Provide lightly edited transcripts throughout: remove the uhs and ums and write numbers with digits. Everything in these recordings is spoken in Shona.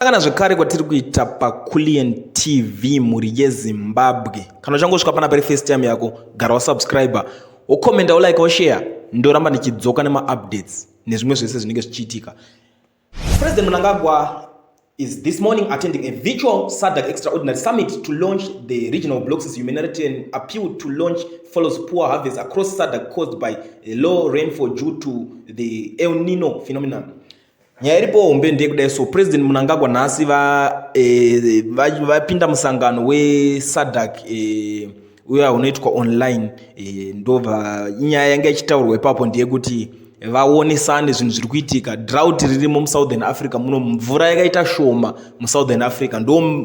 Kana zvekare kwatiri kuita paCulian TV mhuri yeZimbabwe. Kana uchangosvika pana pari first time yako, gara wasubscriber, wokomenda, wolike, woshare. Ndoramba ndichidzoka nemaupdates nezvimwe zvese zvinenge zvichiitika. President Mnangagwa is this morning attending a virtual SADC Extraordinary Summit to launch the regional bloc's humanitarian appeal to launch follows poor harvest across SADC caused by low rainfall due to the El Nino phenomenon. Nyaya iripo hombe ndeyekudai so President Mnangagwa nhasi vapinda va musangano weSADC uya unoitwa online. Ndobva nyaya yanga ichitaurwa ipapo ndeyekuti vaonesane zvinhu zviri kuitika, drought ririmo muSouthern Africa muno, mvura yakaita shoma muSouthern Africa. Ndo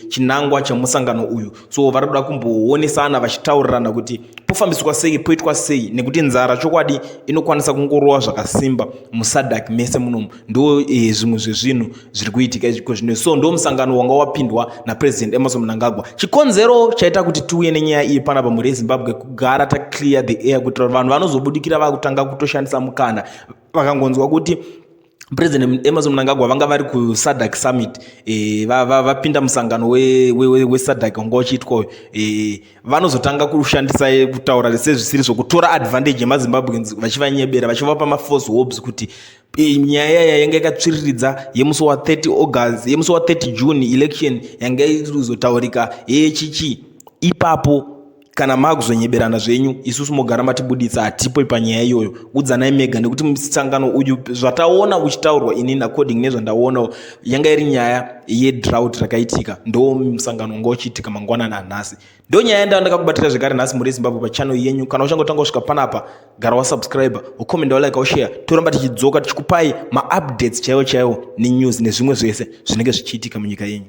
chinangwa chemusangano uyu. So vari kuda kumboonesana vachitaurirana kuti pofambiswa sei, poitwa sei, nekuti nzara chokwadi inokwanisa kungorova zvakasimba muSADC mese munomu. Ndo zvimwe zvezvinhu zviri kuitika izviko zvino. So ndo musangano wanga wapindwa naPresident Emmerson Mnangagwa. Chikonzero chaita kuti tiuye nenyaya iyi panapa, mhuri yeZimbabwe, kugara taclear the air kuitira vanhu vanozobudikira vakutanga kutoshandisa mukana vakangonzwa kuti President Emmerson Mnangagwa vanga vari kuSADC summit, vapinda musangano weSADC wanga uchiitwa, vanozotanga kushandisa kutaura sezvisiri zvokutora advantage yemaZimbabweans, vachivanyebera, vachivapa mafalse hopes kuti nyaya yaya yanga yakatsviriridza yemusi wa30 August, yemusi wa30 June election yanga irizotaurika yechichi ipapo. Kana makuzonyeberana zvenyu, isusu mogara matibuditsa, hatipo panyaya iyoyo. Udzanai mega, nekuti musangano uyu zvataona uchitaurwa, inini according nezvandaonawo, yanga iri nyaya yedrought rakaitika. Ndo musangano wanga uchiitika mangwanani anhasi. Ndo nyaya yandava ndakakubatira zvekare nhasi, mhuri yeZimbabwe, pachannel yenyu. Kana uchangotanga kusvika panapa, gara wasubscribe, ukomenda, walike, ushare. Toramba tichidzoka tichikupai maupdates chaiwo chaiwo nenews nezvimwe zvese zvinenge zvichiitika munyika yenyu.